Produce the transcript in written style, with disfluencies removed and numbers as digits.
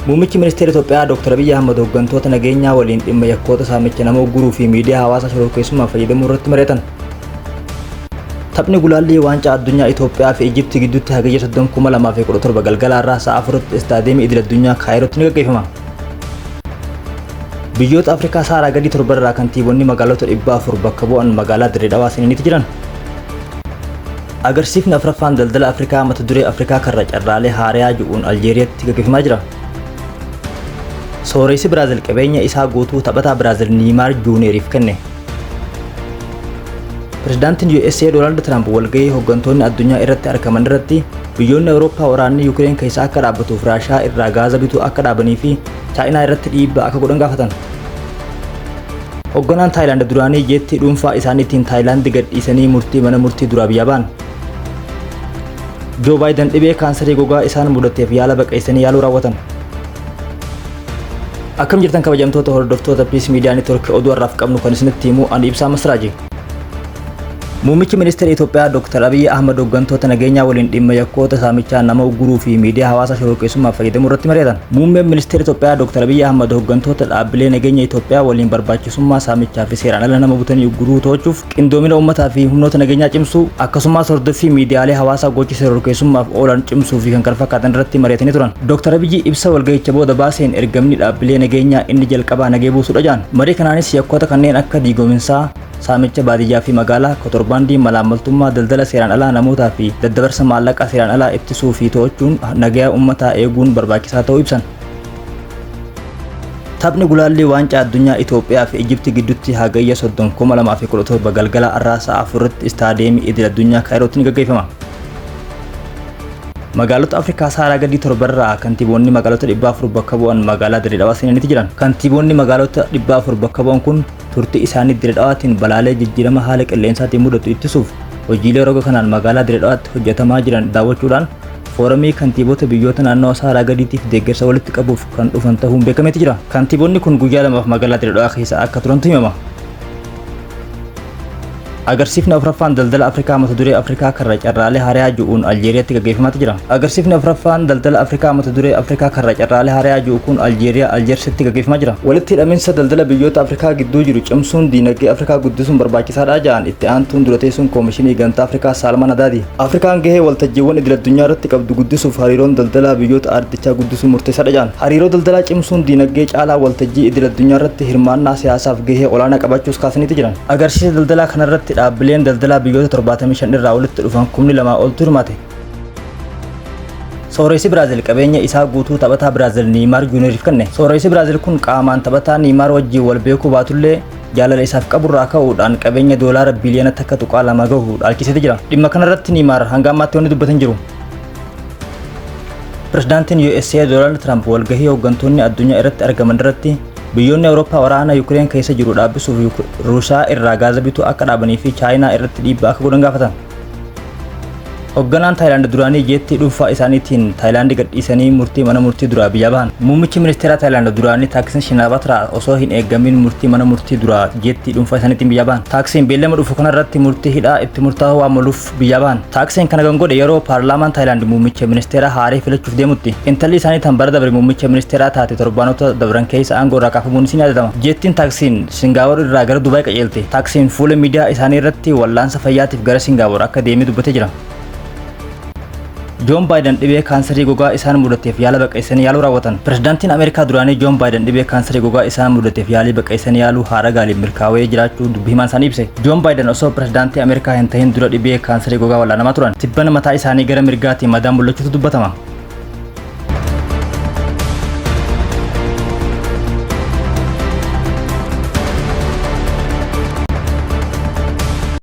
Muummichi Ministeera Itoophiyaa Dr. Abiyyi Ahmad hooggantoota nageenyaa waliin dhimma yakkoota saamicha nama ugguruu fi miidiyaa hawaasaa shororkeessummaan fayyadamuu irratti mari'atan. Taphni gulaallii waancaa addunyaa Itoophiyaa fi Ijipti gidduutti Hagayya 30, 2017 galgala irraa sa'a 4tti istaadiyeemii idil addunyaa Kaayirootti ni gaggeeffama. Biyyoota Afrikaa Saaraa gadii torba irraa kantiibonni magaalota 400 bakka bu'an magaalaa Dirree Dhawaa seenaniiti jiran. Agarsiifni afraffaan daldala Afrikaa mata duree Afrikaa karra carraalee haariyaa jedhuun Aljeeriyaatti gaggeeffamaa jira. Sooressi Biraazil qabeenya isaa guutuu taphataa Biraazil Niimaar Juuneeriif kenne. Pirezidaantiin USA Doonaald Tiraamp walgahii hooggantoonni addunyaa irratti argaman irratti biyyoonni Awurooppaa waraanni Yukireen keessa akka dhaabbatuuf Raashaa irraa gaaza bituu akka dhaabanii fi Chaayinaa irratti dhiibbaa akka godhan gaafatan. Hoogganaan Taayilaand duraanii jeettii dhuunfaa isaaniitiin Taayilaand gadhiisanii murtii mana murtii duraa biyyaa ba'an. Joo Baayiden dhibee kaansarii gogaa isaan mudateef yaala baqeessanii yaaluu raawwatan. Akkam jirtan kabajamtoota hordoftoota Peace Media Network, oduu har'aaf qabnu kan isinitti himu ani Ibsaa Masraaji. Muummichi Ministeera Itoophiyaa Dr. Abiyyi Ahmad hooggantoota nageenyaa waliin dhimma yakkoota saamichaa nama ugguruu fi miidiyaa hawaasaa shororkeessummaaf fayyadamuu irratti mari'atan. Muummeen Ministeera Itoophiyaa Dr. Abiyyi Ahmad hooggantoota dhaabbilee nageenya Itoophiyaa waliin barbaachisummaa saamichaa fi seeraan ala nama butanii ugguruu to'achuuf qindoomina uummataa fi humnoota nageenyaa cimsuu, akkasumas hordoffii miidiyaalee hawaasaa gocha shororkeessummaaf oolan cimsuu fi kan kana fakkaatan irratti mari'atanii turan. Dr. Abiyyi ibsa walga'icha booda baaseen ergamni dhaabbilee nageenyaa inni jalqabaa nagee buusuudha jedhan. Marii kanaanis yakkoota kanneen akka diigominsaa, saamicha baadiyyaa fi magaalaa, kotorbaandii, malaammaltummaa, daldala seeraan alaa namootaa fi daddabarsa maallaqaa seeraan alaa ittisuu fi to'achuun nagaya uummataa eeguun barbaachisaa ta'uu ibsan. Taphni gulaallii waancaa addunyaa Itoophiyaa fi Ijipti gidduutti Hagayya 30, 2017 galgala irraa sa'a 4tti istaadiyeemii idil addunyaa Kaayirootti ni gaggeeffama. Magaalota Afrikaa Saaraa gadii torbarraa kantiiboonni magaalota 400 bakka bu'an magaalaa Dirree Dhawaa seenaniiti jiran. Kantiiboonni magaalota 400 bakka bu'an kun turtii isaanii Dirree Dhawaatiin balaalee jijjiirama haala qilleensaatiin mudatu ittisuuf hojiilee roga kanaan magaalaa Dirree Dhawaatti hojjetamaa jiran daawwachuudhaan fooramii kantiibota biyyoota naannoo Saaraa gadiitiif deeggarsa walitti qabuuf kan dhufan ta'uun beekameeti jira. Kantiibonni kun guyyaa lamaaf magaalaa Dirree Dhawaa keessa akka turantu himama. Agarsiifni afuraffaan daldala Afrikaa mata duree Afrikaa karra carraalee hariyaa ju'uun Aljeeriyaatti gaggeeffamaatti jira. Agarsiifni afuraffaan daldala Afrikaa mata duree Afrikaa karra carraalee hariyaa ju'u kun Aljeeriyaa Aljeersitti gaggeeffamaa jira. Walitti hidhaminsa daldala biyyoota Afrikaa gidduu jiru cimsuun diinagdee Afrikaa guddisuun barbaachisaadha jedhan itti aantuun dura teessuun Koomishinii Gamtaa Afrikaa Saalmaan Hadaadi. Afrikaan gahee waltajjiiwwan idil addunyaa irratti qabdu guddisuuf hariiroon daldalaa biyyoota ardichaa guddisuun murteessaadha jedhan. Hariiroo daldalaa cimsuun diinagdee caalaa waltajjii idil addunyaa irratti hirmaannaa siyaasaaf gahee olaanaa qabaachuus kaasaniiti jiran. Agarsiisa daldalaa kanarratti dhaabbileen daldalaa biyyoota 75 irraa walitti dhufan 2,000 oltu hirmaate. Sooressi Biraazil qabeenya isaa guutuu taphataa Biraazil Niimaar Juuniyeriif kenne. Sooressi Biraazil kun qaamaan taphataa Niimaar wajjin wal beekuu baatullee jaalala isaaf qaburraa ka'uudhaan qabeenya doolaara biliyoona 1.2 gahu dhaalchiseeti jira. Dhimma kanarratti Niimaar hanga ammaatti wanni dubbatan jiru. Pirezidaantiin USA Doonaald Tiraamp walgahii hooggantoonni addunyaa irratti argaman irratti biyyoonni Awurooppaa waraana Yukireen keessa jiru dhaabbisuuf Ruusiyaa irraa gaaza bituu akka dhaabanii fi Chaayinaa irratti dhiibbaa akka godhan gaafatan. Hoogganaan Taayilaand duraanii jeettii dhuunfaa isaaniitiin Taayilaand gadhiisanii murtii mana murtii duraa biyyaa bahan. Muummichi ministeera Taayilaand duraanii Taaksiin Shinaawatra osoo hin eeggamin murtii mana murtii duraa jeettii dhuunfaa isaaniitiin biyyaa bahan. Taaksiin beellama dhufu kanarratti murtii hidhaa itti murtaa'uu waan maluuf biyyaa bahan. Taaksiin kana kan godhe yeroo paarlaamaan Taayilaand muummicha ministeera haarii filachuuf deemutti. Intalli isaanii tan bara dabre muummicha ministeeraa taate torbaanota dabran keessa aangoo irraa kaafamuun ni yaadatama. Jeettiin Taaksiin Singaappoor irraa gara Dubaay qajeelte. Taaksiin fuula miidiyaa isaanii irratti wallaansa fayyaatiif gara Singaappoor akka deemee dubbatee jira. Joon Baayiden dhibee kaansarii gogaa isaan mudateef yaala baqeessanii yaaluu raawwatan. Pirezidaantiin Ameerikaa duraanii Joon Baayiden dhibee kaansarii gogaa isaan mudateef yaalii baqeessanii yaaluu haara gaaliin milkaa'ee jiraachuu dubbii himaan isaanii ibse. Joon Baayiden osoo pirezidaantii Ameerikaa hin tahin dura dhibee kaansarii gogaa wal'aanamaa turan. Tibbana mataa isaanii gara mirgaatiin madaan mul'achuutu dubbatama.